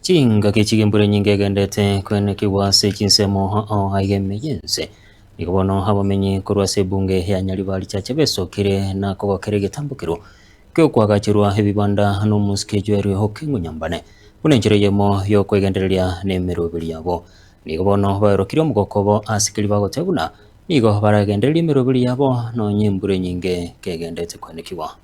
Chingaki chi'embura enyinge egendete koenekigwa ase chinsemo ao aiga ime y'ense. Nigo bono abamenyi korwa ase ebunge ya Nyaribari Chache besokire na kogokera egetambokero gi'okoagacherwa ebibanda n'omosike Joel Okengo Nyambane buna enchera eyemo y'okwegendereria nemeroberi yabo. Nigo bono baerokirie omogoko obo ase keria bagoteba buna nigo baragendererie emeroberi yabo nonya embura enyinge kegendete koenekigwa.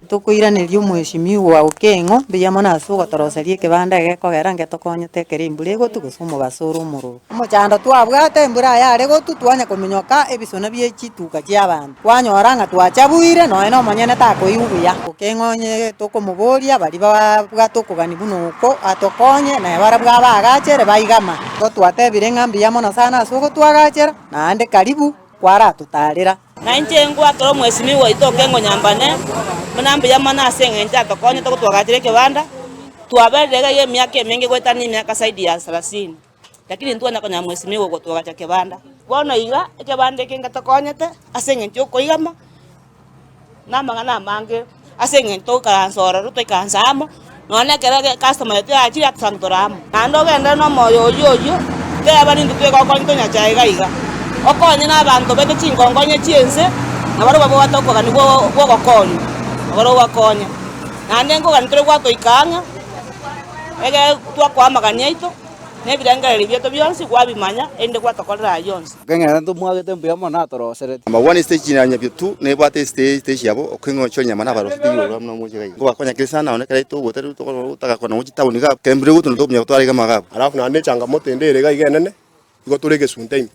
Tokoiraneria omweshimiwa Okeng'o mbuya mono ase ogotoroseria ekebanda egekogera ngetokonyete ekero embura egotwa gose omobaso ore omororo. Omochando twabwate embura yare gotwa twanya kominyoka ebisona bie chituka chi'abanto, twanyora ng'a twachabuire nonya na omonyene takoigwa buya. Okeng'o onye tokomoboria baria babwate okogania buna oko atokonye, naye barabwo abaagachere baigama. Igo twatebire ng'a mbuya mono sana ase ogotwagachera, naende karibu kwaratotarera. Na inche ngoakera omwesimigwa oito Okengo Nyambane buna mbuya mono ase eng'encho atokonyete gotwagachera ekebanda, twaberire iga iga emiaka emenge goetania emiaka zaidi ya salasini, lakini ntwanya konyora mwesimigwa ogotwagacha kebanda. Bono iga ekebanda eke ngetokonyete ase eng'encho ya okoigama. Na amang'ana amange ase eng'encho togoikaransa ororo toikaranse amo, nonya na ekero customer yaito yachire atosange tore amo. Naende ogenderere na omoyo oyio oyio, teba nintwe twegokonya tonyachae iga iga. Okonye na abanto baito chinkonkonya chi'ense, na barabwo babwate okogania gwo gw'ogokonywa, na barabwo bakonye. Naende nkogania tore gwatoika ang'e, egere twakoa amagani aito, na ebirengererio biaito bionsi gwabimanya, erinde gwatokorera ayio onsi. Ekeng'encho ntomwagete mbuya mono atorosereti. Number one estage ya Nyabiotu nebwate estage stage yabo okeng'ochia nyama na abarosi igoro amo nomochie iga iga. Nkobakonya kere sana nonye ekero togotari togotaka kona gochia town iga ekero embura egotwa ntokonya gotwara iga amagabu. Alafu naende echangamoto ende ere iga iga enene, igo tore egesunte ime.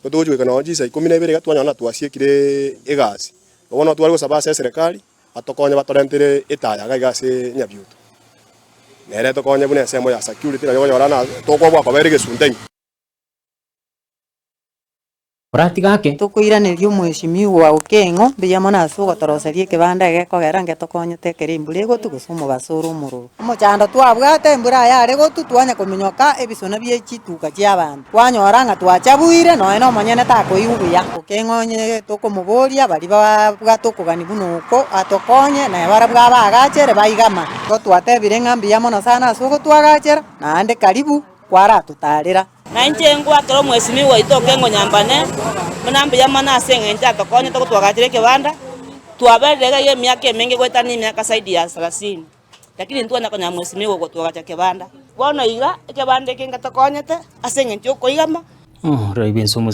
Igo togochi goika nonye chinsa ikomi na ibere iga twanyora ng'a twasiekire egasi. Igo bono tware gosaba ase eserekari, batokonye batorentere etaya iga iga ase Nyabiotu. Nere etokonye buna ensemo ya security nari okonyora ng'a tokoboa kobera egesunte ime. Oratiga ake. Tokoiraneria omweshimiwa Okeng'o mbuya mono ase ogotoroseria ekebanda egekogera ngetokonyete ekero embura egotwa gose omobaso ore omororo. Omochando twabwate embura yare gotwa twanya kominyoka ebisona bie chituka chi'abanto, twanyora ng'a twachabuire nonya na omonyene takoigwa buya. Okeng'o onye tokomoboria baria babwate okogania buna oko atokonye, naye barabwo abaagachere baigama. Igo twatebire ng'a mbuya mono sana ase ogotwagachera, naende karibu kwaratotarera. Na inche ngoakera omwesimigwa oito Okengo Nyambane buna mbuya mono ase eng'encho atokonyete gotwagachera ekebanda, twaberire iga iga emiaka emenge goetania emiaka zaidi ya salasini, lakini ntwanya konyora mwesimigwa ogotwagacha kebanda. Bono iga ekebanda eke ngetokonyete ase eng'encho ya okoigama. Omorai bw'ense.